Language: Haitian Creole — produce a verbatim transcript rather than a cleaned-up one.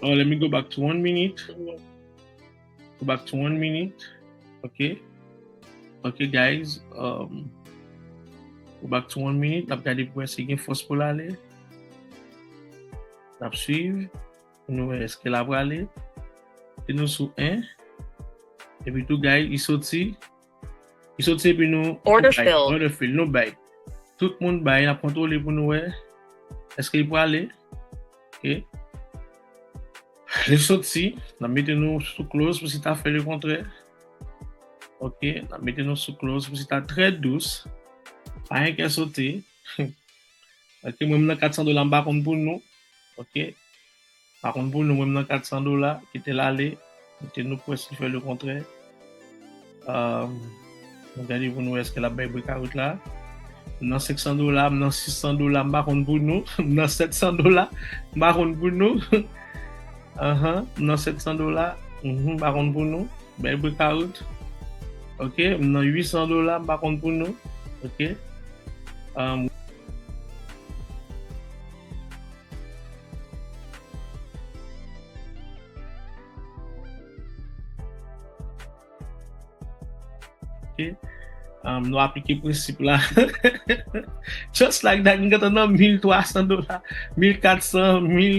So let me go back to one minute. Go back to one minute. Ok. Ok, guys. Um, go back to one minute. N ap gade pou wè si gen fòs pou l ale. N ap swiv. Pou nou wè èske l ap prale. Epi nou sou en. Epi tou, guys, li soti. Li soti epi nou, Order nou bay, failed. Order failed, nou bay. Tout moun bay, n ap kontwole pou nou wè èske li prale. Ok. Li soti, n ap mete nou sou close pou si ta fè le kontrè. Ok, n ap mete nou sou close pou si ta trè dous. Pa gen kè sote. Ok, mwen m nan kat san dola, m pa konn pou nou. Ok. Pa konn pou nou, mwen m nan kat san dola, kite l ale. Kite nou pwès li fè le kontrè. Um, nou gade pou nou èske l ap bay breakout la. M nan senk san dola, m nan sis san dola, m pa konn pou nou. M nan sèt san dola, m pa konn pou nou. Ahan, m nan sèt san dola, mhm, m pa konn pou nou. Bèl breakout. Ok, m nan uit san dola, m pa konn pou nou. Ok. Um, Ok. Um, nou aplike prensip la. Just like that, m gentan nan mil twa san dola, mil kat san, mil